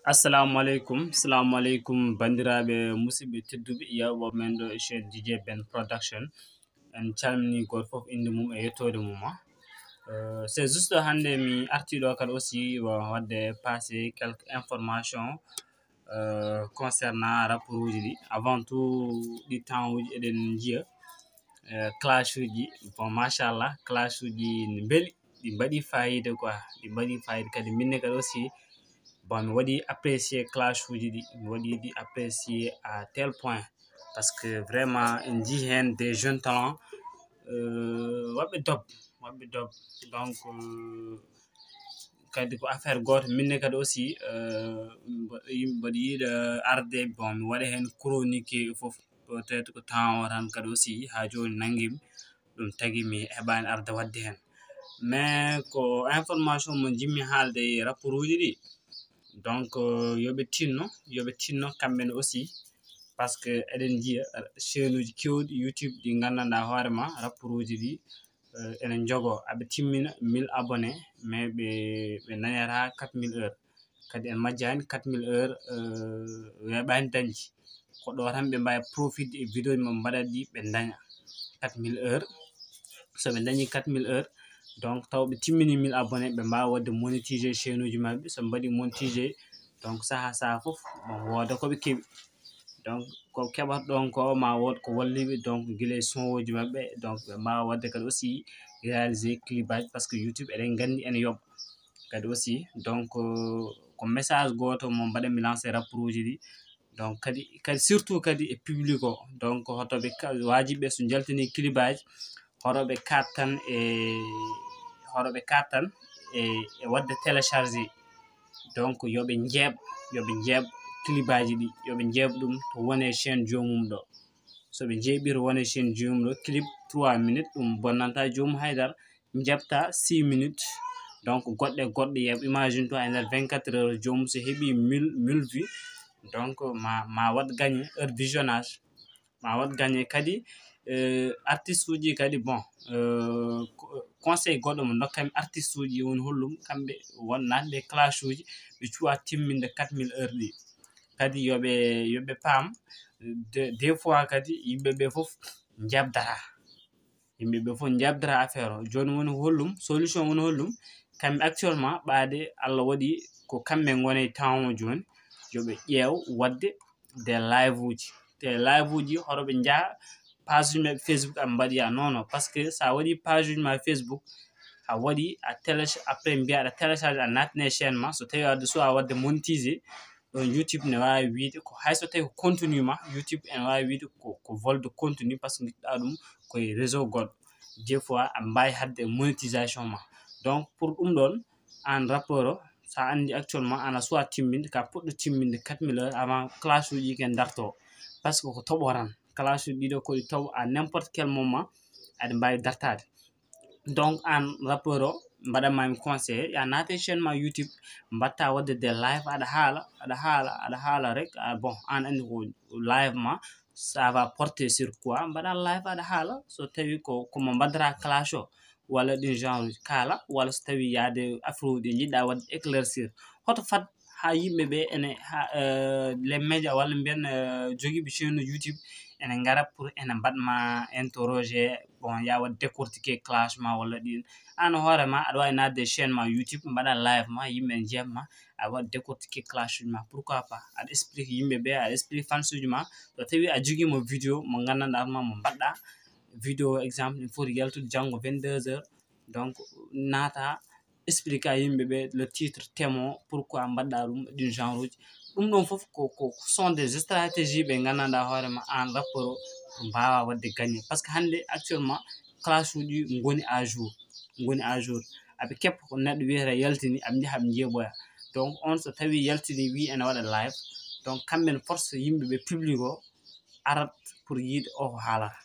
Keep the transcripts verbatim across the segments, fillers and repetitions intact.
Assalamu aleykum. Assalamu aleykum, banndiraaɓe, musidɓe tedduɓe, yeeɓooɓe men ɗo e chaîne D J Ben Production. En calminii gooto fof innde mum e yettoode mum. Euh, c'est juste hannde mi artii ɗo kadi aussi, bon, waɗde passer quelques informations, euh, concernant rapport uji ɗi. Avant tout, ɗi temps uji eɗen njiya, euh, clash uji, bon, machallah, clash uji ne mbeli, ɗi mbaɗi fayida quoi, ɗi mbaɗi fayida. Kadi minne kadi aussi, bon, mi waɗi apprécier clash uji ɗi, mi waɗi ɗi apprécier à tel point, parce que vraiment en njii heen des jeunes talents, euh, waɗɓe dob, waɗɓe dob. Donc, euh, kadi ko affaire gooto, minne kadi aussi, euh, mbo-, yimɓe mboɗo yiɗa arde, bon, mi waɗa heen chronique e fof, peut-être ko temps o tan kadi aussi, haa jooni nanngii mi, ɗum tagi mi heɓaani arde waɗde heen. Mais ko information mo njimmi haalde e rapport uji ɗi, donc, euh, yo ɓe tinno, yo ɓe tinno kamɓe ne aussi, parce que eɗen njiya, euh, chaîne uji keewɗi YouTube ɗi nganndanɗaa hoore ma rapport uji ɗi, euh, ene njogoo. Aɓe timmina mille abonnés, mais ɓe, ɓe ndañataa quatre mille heures. Kadi en majjaani quatre mille heures, euh, weeɓaani dañde. Ko ɗo tan ɓe mbaawi profit e vidéo ji maɓɓe mbaɗa ɗi, ɓe ndaña quatre mille heures. So ɓe ndañi quatre mille heures, donc taw ɓe timmini mille abonnés, ɓe mbaawa waɗde monétiser chaîne uji maɓɓe. So ɓe mbaɗi monétiser, donc sahaa sahaa fof, bon, wooda ko ɓe keɓi. Donc ko keɓata ɗon ko ma wood ko walliɓe, donc gila e son uji maɓɓe, donc ɓe mbaawa waɗde kadi aussi réaliser clipage, parce que YouTube eɗen nganndi ene yoɓa kadi aussi. Donc, euh, ko message gooto mo mbaɗanmi lancer rapport uji ɗi. Donc kadi, kadi surtout kadi e public o, donc hoto ɓe ka-, waajibɓe so njaltini clipage, hoto ɓe kaat tan e, hoto ɓe kaat tan e, e waɗde télécharger. Donc yo ɓe njeeɓ, yo ɓe njeeɓ clipage ɗi, yo ɓe njeeɓ ɗum to wone chaîne joomum ɗo. So ɓe njeeɓi to wone chaîne joomum ɗo, clip trois minutes, ɗum bonnanta joomum haydara, njaɓta six minutes. Donc goɗɗe goɗɗe, yeeɓ, imagine toi, e nder vingt-quatre heures joomum so heɓi mille, mille vues, donc ma, ma waɗ gagné heure visionnage, ma waɗ gagné kadi, euh, artiste uji kadi, bon, euh, co-, conseil goɗɗo mo ndokkami artiste uji woni hollum, kamɓe won naatɓe clash uji, ɓe cuwa timminde quatre mille heures ɗi. Kadi yo ɓe, yo ɓe paam, de-, des fois kadi yimɓe ɓe fof njaɓdata. Yimɓe ɓe fof njaɓdata affaire o. Jooni woni hollum, solution woni hollum? Kamɓe actuellement ɓaade Allah waɗi ko kamɓe ngoni temps o jooni, yo ɓe ƴeew waɗde des live uji. Te live uji hoto ɓe njaha page uji maɓɓe Facebook a mbaɗoya. Non, non, parce que sa waɗi page uji ma Facebook, a waɗi a télé-, après mbiya aɗa télécharge, a naatine chaîne ma, so tawi aɗa soit waɗde monétiser, ɗon YouTube ne waawi wiide ko, hay so tawi ko contenu ma, YouTube ene waawi wiide ko, ko vol de contenu, parce que ngiɗɗa ɗum koye réseau goɗɗo. Des fois a mbaawi haɗde monétisation ma. Donc pour ɗum ɗon, aan rappeur o, so a anndi actuellement aan a suwaa timminde, ka puɗɗo timminde quatre mille heures avant clash uji ɗi ke darto. Parce que ko toɓo tan. Clash uji ɗi ɗo ko ɗi toɓo, à n'importe quel moment aɗa mbaawi dartaade. Donc aan rappeur o, mbaɗanmaami conseil, ya naate chaîne ma YouTube, mbaɗta waɗde des live, aɗa haala, aɗa haala, aɗa haala rek. Ah, bon, aan anndi ko live ma, ça va porter sur quoi? Mbaɗa live aɗa haala, so tawi ko, ko mo mbaɗata clash o, walla ɗin genre uji kaala, walla so tawi yaade affaire uji ɗi njiɗɗa waɗde éclaircir. Hoto fad haa yimɓe ɓe ene, haa, euh, les médias walla mbiyen, euh, jogiiɓe chaîne YouTube ene ngara pour ene mbaɗ ma interroger, bon, ya waɗ décortiquer clash ma walla ɗin. Aan hoore ma aɗa waawi naatde chaîne ma YouTube, mbaɗa live ma, yimɓe njeeɓ ma, a waɗ décortiquer clash uji ma. Pourquoi pas? Aɗa explique yimɓe ɓe, aɗa explique fans uji ma. So tawi a jogiima vidéo mo nganndanɗaa ma, mo mbaɗɗa vidéo, exemple, ene foti yaltude janngo vingt-deux heures. Donc naata explique a yimɓe ɓe le titre, thème o, pourquoi mbaɗɗa ɗum, ɗin genre uji. Ɗum ɗon fof ko, ko, ko sont des stratégies ɓe nganndanɗaa hoore ma aan rappeur o, ko mbaawa waɗde gagné. Parce que hannde actuellement clash uji ngoni à jour, ngoni à jour. Aɓe keppa ko neɗɗo wiyata yaltini, aɓe njaha aɓe njeeɓoya. Donc on so tawi yaltini wi ene waɗa live, donc kamɓe ne force yimɓe ɓe, public o, arat pour yiide o ko haalata.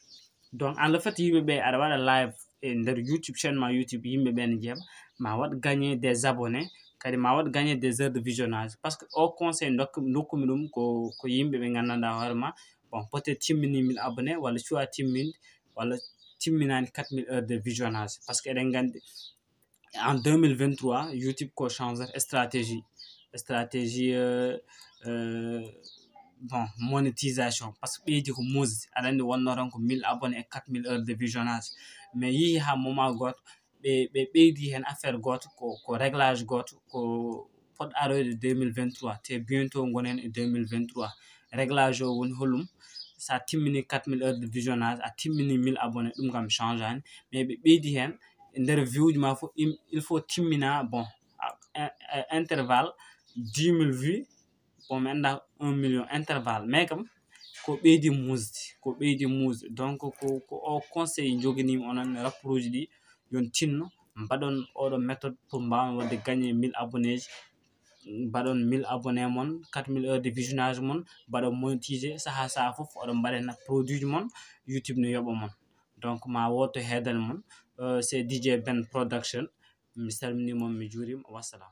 Donc aan le fait yimɓe ɓe aɗa waɗa live e nder YouTube, chaîne ma YouTube, yimɓe ɓe ne njeeɓa, ma waɗ gagné des abonnés, kadi ma waɗ gagné des heures de visionnage. Parce que o conseil ndokku-, ndokkumi ɗum ko, ko yimɓe ɓe nganndanɗaa hoore ma, bon, peut-être timmini mille abonnés, walla cuwa timminde, walla timminaani quatre mille heures de visionnage. Parce que eɗen nganndi en deux mille vingt-trois YouTube ko changer stratégie. stratégie euh, euh, bon monétisation, parce que ɓeydi ko muusde. Aɗa anndi wonno tan ko mille abonnés et quatre mille heures de visionnage, mais yehi ha moment gooto ɓe ɓe ɓeydi heen affaire gooto, ko ko réglage gooto ko poɗɗo aroyde deux mille vingt-trois, te bientôt ngonen e deux mille vingt-trois. Réglage o woni holum? Sa timmini quatre mille heures de visionnage, a timmini mille abonnés, ɗum kam changeani, mais ɓe ɓeydi heen e nder view ji ma fof, il faut timmina bon intervalle dix mille vues, bon mi annda un million intervalle, mais kam ko ɓeydi muusde, ko ɓeydi muusde. Donc ko ko o conseil joginimi onon rapproche ɗi, yon tinno mbaɗon oɗo méthode pour mbawon wadde gagné mille abonnés ji. Mbaɗon mille abonnés mon, quatre mille heures de visionnage mon, mbaɗon monétisé, saha saha fof oɗon mbaɗena produit ji mon, YouTube ne yoɓa mon. Donc ma woto heedal mon. Euh, c'est D J Ben Production. Mi salmini mon, mi juurima, wassalam.